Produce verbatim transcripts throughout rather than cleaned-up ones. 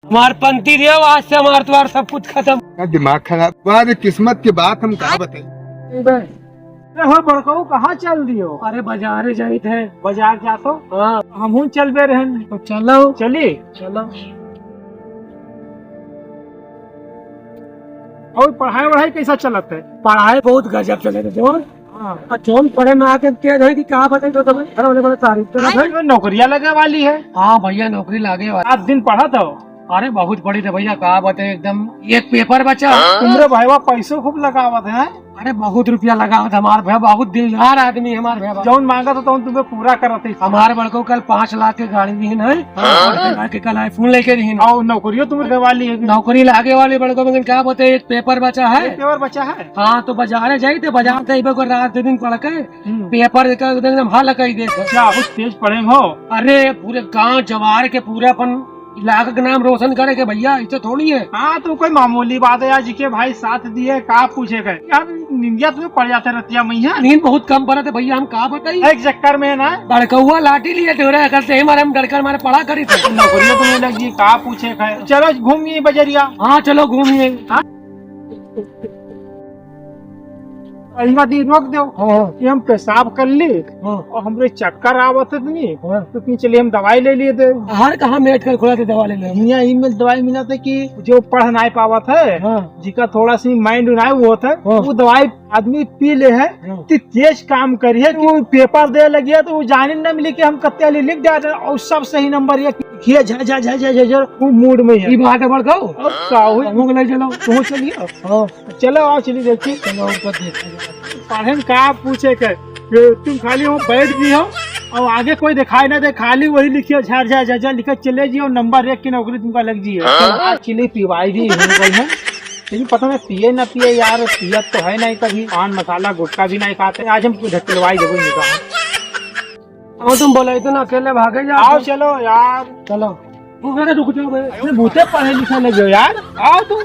हमार पंती दियो, आज से हमार तुम्हार सब कुछ खतम। का दिमाग खराब? वाह रे किस्मत के बात, हम का बताई। ए हो बड़कऊ, कहाँ चल दियो? अरे बाजारे जाइत है। बाजार जातो? हाँ। हमहूँ चलबे रहन। तो चलो। चली? चलो। और पढ़ाई वढ़ाई कैसा चलत है? पढ़ाई बहुत गजब चलत है, जोन। हाँ। और जोन पढ़े में आके तेज है कि का बताई, तो तुम्हें घर वाले बड़े तारीफ करत है। अरे, नौकरिया लगे वाली है। हाँ भैया, नौकरी लागे वाली। रात दिन पढ़त हो? अरे बहुत पढ़ी थे भैया, का बताई, एकदम एक पेपर बचा। तुमरे भैया पैसो खूब लगावत है। अरे बहुत रुपया लगावत है हमार भैया, बहुत दिलदार आदमी है हमार भैया। जौन मांगा था तौन तुम्हें पूरा करत है। हमार बड़को कल पाँच लाख के गाड़ी दीन है, हाँ। और के कल iPhone लेके दीन। और नौकरियों तुम्हें वाली है। नौकरी लागे वाली बड़को, मगर का बताई, एक पेपर बचा है। एक पेपर बचा है? हाँ, तो बाजारे जाई थे, बाजार से इबे को रात दिन पढ़ के हम्म। पेपर देकर एकदम हल कई दे। क्या बहुत तेज पढ़े हो? अरे पूरे गांव जवार के पूरे अपन इलाका के नाम रोशन करे के भैया, ऐसे थोड़ी है। हाँ, तो कोई मामूली बात है यार, जिके भाई साथ दिए, का पूछे के यार, निंदिया तुम्हें पड़ जाते रतिया मैया। नींद बहुत कम पड़त है भैया, हम का बताई। एक चक्कर में ना। बड़कौआ लाठी लिए थे, अगर से हमारे हम डरकर मारे पढ़ा करी थे। नौकरियों तुम्हें लगी, का पूछे के। चलो घूमिए बजरिया। हाँ, चलो घूमिए। हाँ? इनका दी रोक दो। हाँ। कि हम पेशाब कर ली हाँ। और हमरे चक्कर आवत है इतनी, हाँ। तो तुम चलिए हम दवाई ले लिए दे। हर कहाँ मेट कर खुला थे दवा ले ले। हियाँ email दवाई मिला था कि जो पढ़ नहीं पावत है, हाँ। जिका थोड़ा सी mind ना है वो होता है, हाँ। वो दवाई आदमी पी ले है, हाँ। तो तेज काम करी है, कि वो पेपर दे लगी है, तो वो जाने न मिली कि हम कत्ते वाली लिख जाते हैं, और सब सही नंबर ये किए झा, झा, झा, वो मूड में है। ये बात है बड़काऊ। अब का हुई? हमको ले चलो। तुम चलिए। हाँ। चलो, आओ, चलिए देखिए। चलो, ऊपर देखा जाए। पढ़े में का पूछे के? ये तुम खाली वहाँ बैठ गई हो और आगे कोई दिखाई ना दे, खाली वही लिखियो, झार, झार, झार, झार लिखे चले जियो, नंबर एक की नौकरी तुमका लग जियो। हाँ? आज चली पिवाई भी हो गई है। लेकिन पता नहीं पिए ना पिए यार, पियत तो है नहीं कभी, पान मसाला गुटखा भी नहीं खाते। आज हम ढकेलवाई देबो इनका। और तुम बोले इतना अकेले भागे जा। आओ चलो यार। चलो। तू मेरे रुक जाओ बे। अरे भूते पढ़े लिखे लगे हो यार। आओ तुम।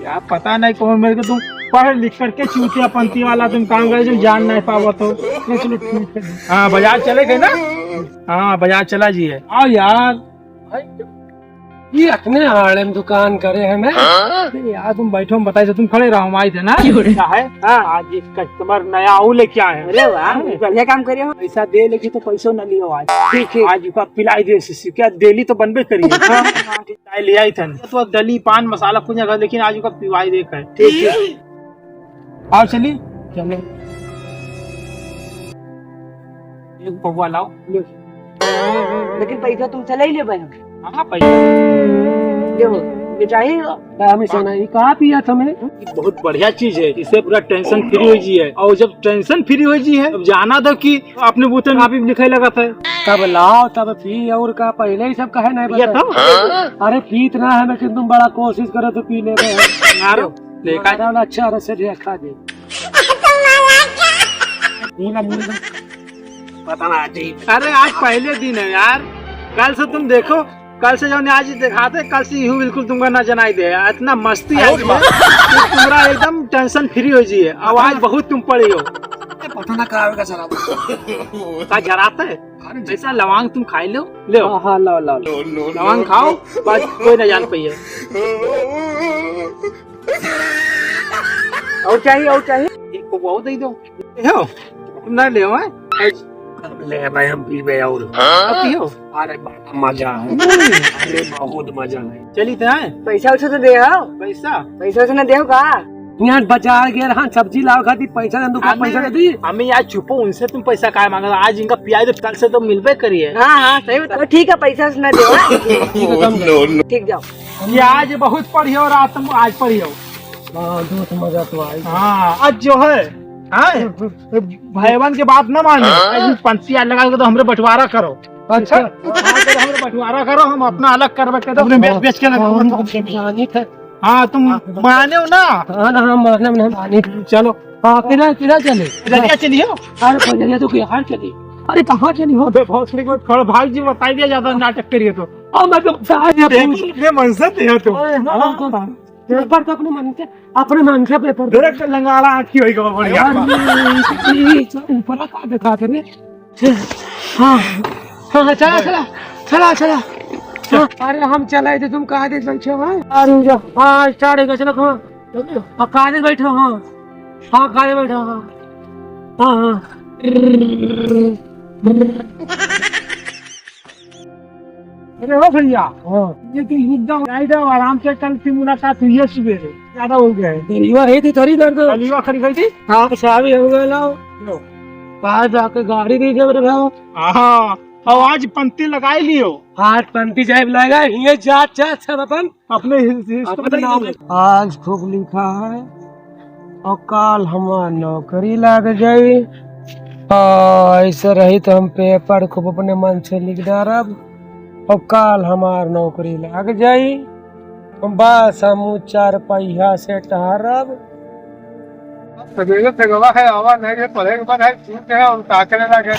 यार पता नहीं कौन मेरे को तुम पढ़ लिख करके चूतिया पंथी वाला तुम काम करे जो जान नहीं पावत हो। नहीं, चलो ठीक है। हाँ, बाजार चले गए ना? हाँ, बाजार चला जी है। आओ यार। ये अतने आड़े में दुकान करे हैं मैं। हाँ? अरे यार, तुम बैठो, हम बताए थे, तुम खड़े रहो, हम आए थे ना। क्यों रे? क्या है? हाँ। आज एक customer नया आऊ लेके आए हैं। अरे वाह, हाँ। बढ़िया काम करे हो। पैसा दे लेके तो पैसो न लियो आज। ठीक, ठीक। आज का पिलाई दे सी, क्या daily तो बनबे करिए। हाँ, हाँ, ठीक। चाय ले आई थन। तो डली पान मसाला कुछ जगह, लेकिन आज का पिवाई दे है। ठीक, ठीक। आओ चली। चलो। एक पौवा लाओ। लेकिन पैसा तुम चले ही ले बहन। हाँ, पैसा। देखो, ये चाहिए। हमें सोना, ये कहाँ पिया था मैं? ये बहुत बढ़िया चीज है, इससे पूरा tension free हो जी है। और जब tension free हो जी है, तब जाना दो कि अपने बूते में आप ही लिखे लगा था। तब लाओ, तब पी, और का पहले ही सब कहे नहीं ये बता। तो? अरे पीत ना है, लेकिन तुम बड़ा कोशिश करो तो पी लेते हैं। यार, देखा? अच्छा रस से खा दे। पता ना जी। अरे आज पहले दिन है यार, कल से तुम देखो, कल से जौन आज दिखाते, कल से यूं बिल्कुल तुमका ना जनाई दे। इतना मस्ती है कि तुम्हारा एकदम tension free हो जी है। अब आज बहुत तुम पड़ी हो। पता ना का आवेगा शराब। का जराते है? अरे जैसा लवांग तुम खाई लो, ले। हाँ, हाँ, लाओ, लाओ, लाओ। लवांग खाओ, बस कोई ना जान पाइए। और चाहिए, और चाहिए? एक को बहुत दे दो। हो? तुम ना ले, हैं? ले भाई, हम पीबे और। हाँ? अब पियो। अरे, बड़ा मजा है। अरे, बहुत मजा है। चली तो है। पैसा वैसा तो दे हो। पैसा? पैसा वैसा ना दे हो का? यहाँ बाजार गया रहा, सब्जी लाओ खाती, पैसा दे दो, अम्मी, पैसा दे दी। अम्मी, आज चुपो, उनसे तुम पैसा काहे मांगा? आज इनका पियाई दो, कल से तो मिलबे करिए। हाँ, हाँ, सही बता। ठीक है, पैसा वैसा ना दे हो, हाँ? ठीक है, तुम जाओ। No, no। ठीक, जाओ। कि आज बहुत पढ़ियो, रात में आज पढ़ियो। हाँ, दोस्त, मजा तो आई। हाँ, आज जो है, हाँ, भाईवन के बात ना मानो। हाँ। आज पंछी आज लगा के तो हमरे बंटवारा करो। अच्छा। हाँ, तो हमरे बंटवारा करो, हम अपना अलग करवा के दो। हमने बेच, बेच के लगा। हाँ, हाँ, हाँ, हाँ, हाँ। हाँ, तुम माने हो ना? हाँ, ना, हम माने, हम माने। चलो। हाँ, किधर, किधर चले? बजरिया चलियो। अरे, बजरिया तो बिहार चली। अरे, कहाँ चली हो? अबे, भोसड़ी को खड़ भाग जी, बताई दिया, ज्यादा नाटक करिए तो। अब मैं तो बता दिया, देख, पूछ। ये मन से दिया तू। अरे, हाँ, हाँ, हाँ। हाँ। पेपर तो अपने मन से, अपने मन से पेपर दे। देख, लंगाड़ा आँखी होई गवा बढ़िया। अरे, ई, ई, ई, ऊपर का दिखा दे रे। हाँ, हाँ, हाँ, चला, चला, चला, चला। अरे हम चलाए थे, तुम कहाँ देख बैठे हो, हाँ? अरे जा, हाँ, start हो गया, चलो, हाँ। हाँ, कहाँ देख बैठे हो, हाँ। हाँ, कहाँ देख बैठे हो, हाँ। हाँ, हाँ। अरे ओ भैया, हाँ। ये तो एकदम ride है, आराम से, कल की मुलाकात हुई है सुबह से, ज्यादा हो गया है। दरिया है थी थोड़ी देर तो। दरिया खड़ी गई थी? हाँ, चाबी हो गया, लाओ। लो। बाहर जाके गाड़ी दी जब रहा। हाँ, और आज पंती लगाई लियो। आज पंती जाए लगा, हिये जात जात सब अपन अपने हिस-, हिस-, अपने नाम। आज खूब लिखा है और काल हमार नौकरी लाग जाई। आ, ऐसे रही तो हम पेपर खूब अपने मन से लिख डारब और काल हमार नौकरी लाग जाई। बस हम चार पहिया से टहरब। सवेरे से गवा है, आवा नहीं रे, पढ़े के बाद है, छूट है और का करे लागे।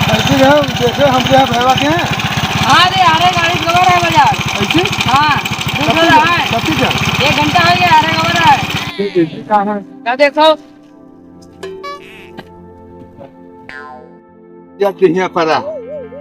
ऐसे हम देखे, हम जो है भैया के हैं। हाँ रे, अरे गाड़ी गवा रहा है बाजार। ऐसे? हाँ, कब दूसरा तक है। कब तक है? एक घंटा हो गया, अरे गवा रहा है। जी, जी, जी, कहाँ है? क्या देखो? या देहिया परा,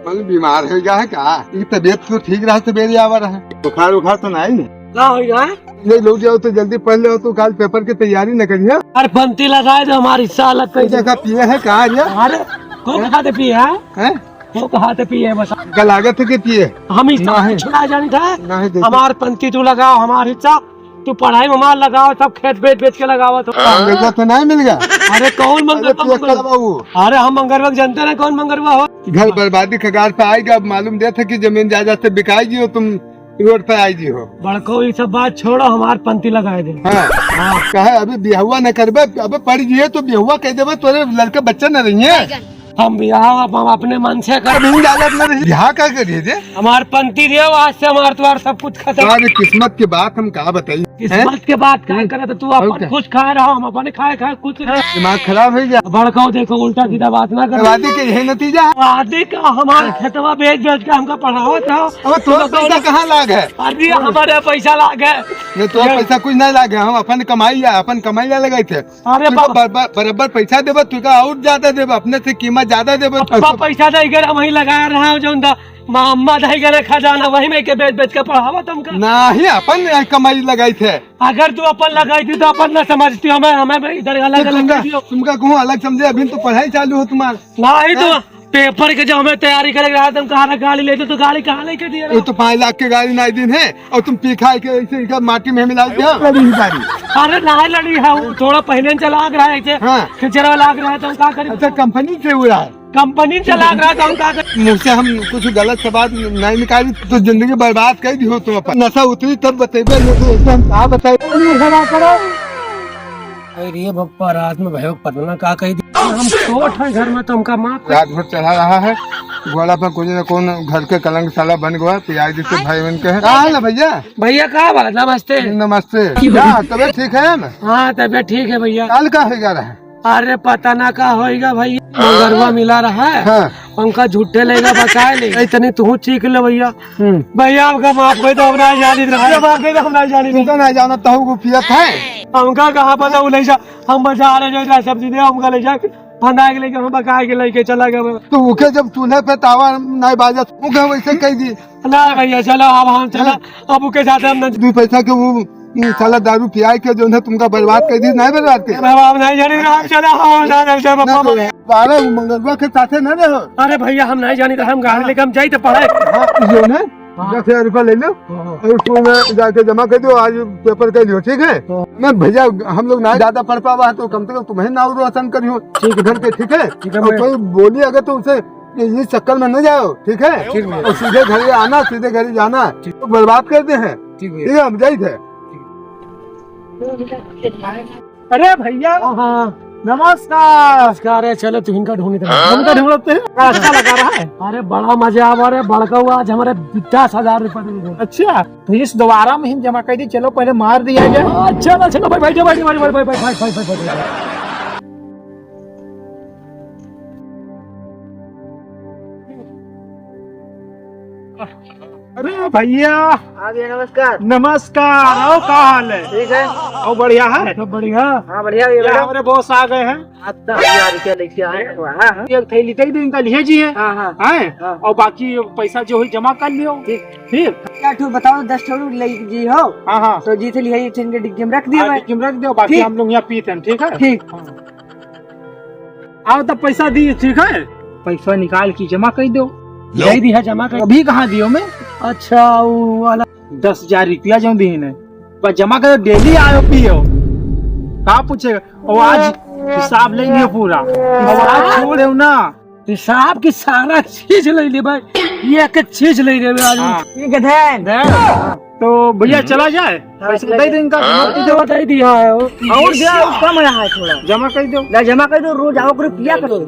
मगर बीमार हो गया है का? ये तबीयत तो ठीक रहा, सवेरे आवा रहा है, बुखार उखार तो नहीं ने? का हो गया है? नहीं, लोग जाओ तो जल्दी पढ़ लो, तो काल पेपर की तैयारी न करिए। अरे पंती लगाए तो हमारी हिस्सा अलग कर दे। जगह पिए है का ये? अरे, तो कहाँ से पिए है? हैं? तो कहाँ से पिए है बस? का लागत है कि पिए? हम हिस्सा नहीं। कुछ ना जानी था। नहीं देते। हमार पंती तू लगाओ, हमार हिस्सा तू पढ़ाई में हमार लगाओ, सब खेत बेच बेच के लगाओ तो। मंगरवा तो नहीं मिल गया? अरे कौन अरे मंगरवा, पिए मंगरवा? का बाबू? अरे हम मंगरवा के जानते नहीं कौन मंगरवा हो। घर बर्बादी कगार पे आएगा, अब मालूम देता कि जमीन जायदाद से बिकाएगी हो तुम। रोड पे आई जी हो। बड़को, ये सब बात छोड़ो, हमार पंती लगाए दे। हाँ। हाँ। कहे अभी बियाहुआ न करबे, अबे पढ़ गए तो बियाहुआ कह देबे, तोरे लड़के बच्चे न रहिए। हम बियाह अब हम अपने मन से कर। अभी इजाजत न रही, बियाह का करिए दे? हमार पंती दे, आज से हमार तुम्हार सब कुछ खत्म। अरे किस्मत की बात हम का बताई, हैं? किस्मत के बात का करे तो तू और अपन क्या? खुश खाए रहो, हम अपने खाए खाए खुश रहो। दिमाग खराब हो गया। बड़को देखो, उल्टा सीधा बात ना करो। वादी के यही नतीजा है। वादी का हमार खेतवा बेच बेच के हमका पढ़ावत रहो। अब तोर पैसा कहाँ लाग है? अरे, हमारे पैसा लाग है। नहीं, तोर पैसा कुछ नहीं लाग है, हम अपन कमाई ला, अपन कमाई ला लगाई थे। अरे तुमको बाप। बर-, बर-, बराबर पैसा देबे, तुमका और ज्यादा देबे, अपने से कीमत ज्यादा देबे। अब तो पैसा दे के हम वहीं लगा रहा हूँ, जौन दा-, मामा दे के खजाना, वही में के बेच बेच के पढ़ावा तुमका। नहीं, अपन कमाई लगाई थे। अगर तू अपन लगाई थी तो अपन ना समझती, हमें, हमें इधर अलग तो अलग तुमका, कर दियो। तुमका कहूँ अलग समझे, अभी तो पढ़ाई चालू हो तुम्हार। नहीं तो हैं? पेपर के जो हमें तैयारी करे रहा, तुम कहा ना गाड़ी लेते तो गाड़ी कहाँ लेके दिए ये रहो? तो पाँच लाख के गाड़ी नहीं दिन है और तुम पी खाए के ऐसे इनका माटी में मिला दिया। बड़ी ही गाड़ी। अरे ना लड़ी है, वो थोड़ा पहले चला रहा है ऐसे। हाँ। खिचड़ा लाग रहा है तो हम का करें? अच्छा, कंपनी से उड़ा है। कंपनी चला रहा है तो हम का करें? मुँह से हम कुछ गलत शब्द नहीं निकाली तो जिंदगी बर्बाद कर दी हो तुम अपन। नशा उतरी तब बतेबे, नहीं तो ऐसे हम का बताए? अरे रे बप्पा, रात में भयो पटना का कही दी। हम सोत हैं घर में, तो हमका माफ कर। रात भर चढ़ा रहा है, गोड़ा पर कुछ न कौन घर के कलंक साला बन गया, पियाई जी से भाई बन के है। का हाल है भैया? भैया का बात, नमस्ते। नमस्ते। क्या तबीयत ठीक है ना? हाँ, तबीयत ठीक है भैया। काल का हो गया रहा है? अरे पता ना का होइगा भैया, मंगरवा मिला रहा है। हाँ। उनका झूठे लेगा, बकाए लेगा। इतनी तू चीख ले भैया। हम्म। भैया, हमका माफ कर दो, हम ना जानी रहे। भैया, माफ कर दो, हम ना जानी रहे। तुमका ना जाना, तहु को पियत है। हमका कहाँ पता, वो ले जा, हम बाजार ले जा, सब्जी दे, हमका ले जा, फंदा के लेके, हम बकाए के लेके चला गया। तो उके जब चूल्हे पे तावा नहीं बाजा, उके वैसे कह दी। ना भैया, चलो, अब हम चला, हाँ। अब उके साथ हम ना। दो पैसा के वो, ये साला दारू पियाए के जो है तुमका बर्बाद कर दी, नहीं बर्बाद कर। अब हम नहीं जानी, हम चला, हम ना, नहीं जानी, ना, पप्पा। तो बारह मंगलवा के साथे ना रहो। अरे भैया, हम नहीं जानी, तो हम गाड़ी लेके हम जाई तो पढ़े। हाँ, जो ना, हाँ। दस हजार रुपया ले लो हाँ, हाँ। और स्कूल में जाके जमा कर दो, आज पेपर कर लियो, ठीक है? हाँ। मैं भैया, हम लोग ना ज्यादा पढ़ पावा है तो कम से कम तुम्हें नाव रोशन करियो, ठीक है। घर के, ठीक है? ठीक है, और मैं कोई बोली अगर तो उसे ये चक्कर में न जाओ, ठीक है? ठीक है। और सीधे घर आना, सीधे घर जाना, ठीक। तो बर्बाद कर दे हैं। ठीक है। ठीक है, हम जाई थे। अरे भैया, हाँ, हाँ। नमस्कार। नमस्कार है, चलो तुम इनका ढूंढ दे। हमका ढूंढते हैं, रास्ता लगा रहा है। अरे बड़ा मजा आवा रे, बड़का हुआ आज हमारे दस हजार रुपये दे दो। अच्छा, तो इस दोबारा में हम जमा कर दी, चलो पहले मार दिया जाए। हाँ, चलो, चलो भाई, भाई, भाई। अरे, भैया। हाँ भैया, नमस्कार। नमस्कार। और का हाल है? ठीक है। और बढ़िया है? सब बढ़िया। हाँ, बढ़िया भैया, भैया, मैडम। हमारे बॉस आ गए हैं। हाँ, दस हजार रुपया लेके आए हैं। हाँ, हाँ। एक थैली दे दो इनका, लिए जी है। हाँ, हाँ। हैं? हाँ। और बाकी पैसा जो है जमा कर लियो। ठीक। ठीक। क्या ठो बताओ, दस ठो ले जी हो। हाँ, हाँ। तो जी से लिए, इनके डिग्गी में रख दियो हाँ, भाई। डिग्गी में रख दियो, बाकी ठीक। हम लोग यहाँ पीते हैं, ठीक है? ठीक। हाँ। आओ तब पैसा दिए, ठीक है? पैसा निकाल के जमा कर दो। दे दिया जमा कर। अभी कहाँ दियो मैं? अच्छा, वो वाला दस हजार रुपया जो दी ने, बस जमा करो, डेली आयो पियो। का पूछेगा? वो आज हिसाब ले लियो पूरा। हिसाब छोड़े ना। हिसाब की सारा चीज ले ले भाई, ये एक चीज ले ले भाई। हाँ। ये गधे। दे। तो भैया चला जाए, हाँ, पैसे चला दे जाए। दे इनका। हाँ, तो जो दे दिया है वो। और दे, कम आया है थोड़ा। जमा कर दो। ना, जमा कर दो, रोज आओ करो, पिया करो।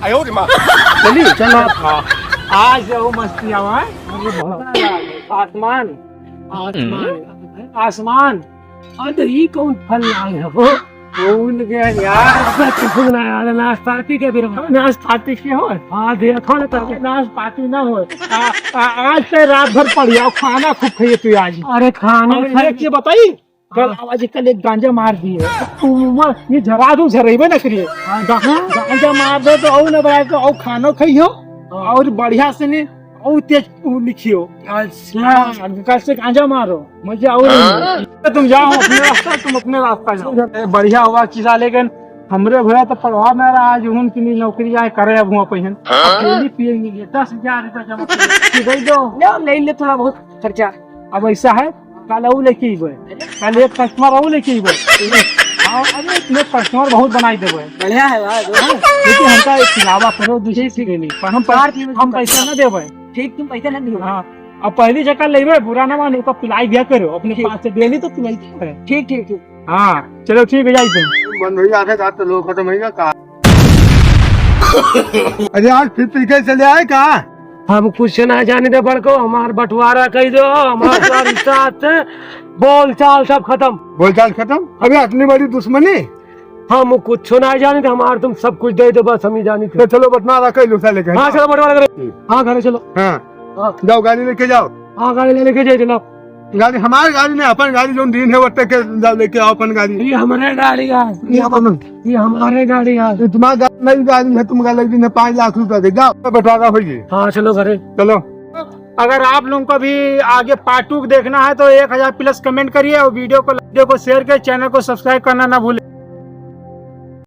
आयो रे माँ। चलिए, चलो। हाँ। आज वो मस्ती आवा है। आसमान, आसमान, आसमान। अरे, ई कौन फल लाए है वो? भूल गया यार। अबे, तू भूल ना यार, नाशपाती के बेर में। नाशपाती के हो? हाँ, देखो ना, तब नाशपाती ना हो। आ, आ, आज से रात भर पढ़िया, खाना खूब खाइए तू आज। अरे, खाना और खाए। एक ये बताई, कल हाँ। आवाज, कल एक गांजा मार दिए। तू ये झरा दू, झरेबे ना करिए। हाँ। गा-, गांजा मार दे तो और ना बढ़ाए तो और खाना खाइयो हाँ। और बढ़िया से ने और तेज उ लिखियो। अच्छा। हाँ, कल से गांजा मारो, मजा और हाँ। तुम जाओ अपने रास्ता, तुम अपने रास्ता जाओ। ए, बढ़िया हुआ किसा, लेकिन हमरे भैया तो पढ़वा में रहा, आज उनकी नौकरी आए करे अब हुआ पहिन। हाँ। डेली पिएंगे, ये दस हजार रुपया जमा करके दे दो। ले, ले, ले थोड़ा बहुत खर्चा। अब ऐसा है, कल और लेके अइबे, कल एक कस्टमर और लेके अइबे। हाँ, अरे इतने कस्टमर बहुत बनाई देबे। बढ़िया है भाई, जो है। लेकिन हमका एक खिलावा करो, दूसरी ठीक, ठीक। ले ली। पर हम चार पै-, किलो हम पैसा ना देबे। ठीक, तुम पैसा ना दियो। हाँ, अब पहली जगह लेबे, बुरा ना मानो, तो पिलाई दिया करो, अपने ठीक। पास से डेली तो पिलाई दिया करो। ठीक, ठीक, ठीक। हाँ, चलो ठीक है, जाइए। बंद हो गया, आधे रात तो लोग खत्म हो गया, का अरे यार, फिर पी के चले आए का? हम कुछ ना जाने दे बड़को, हमार बंटवारा कह दो, हमार तोहार हिस्सा से बोलचाल सब खत्म। बोलचाल खत्म? अबे इतनी बड़ी दुश्मनी? हम कुछ ना जाने थे, हमार तुम सब कुछ दे दो, बस हम ही जाने थे। तो चलो बंटवारा कर लो साले के। हाँ, चलो बंटवारा करो। ठीक। हाँ, घरे चलो। हाँ। हाँ। जाओ गाड़ी लेके जाओ। हाँ, गाड़ी ले लेके जाए चलो। गाड़ी, हमार गाड़ी नहीं, अपन गाड़ी जौन दिन है, वत्ते के जाओ, लेके आओ अपन गाड़ी। ये हमारे गाड़ी है। ये अपन। ये हमारे गाड़ी है। ये तुम्हारा गाड़ी नहीं, गाड़ी है, तुम गाड़ी ने पाँच लाख रुपया दे, जाओ, बंटवारा होइए। हाँ, चलो घरे। चलो। अगर आप लोगों को भी आगे part two देखना है तो एक हजार plus comment करिए और video को, video को share करिए, channel को subscribe करना ना भूलें।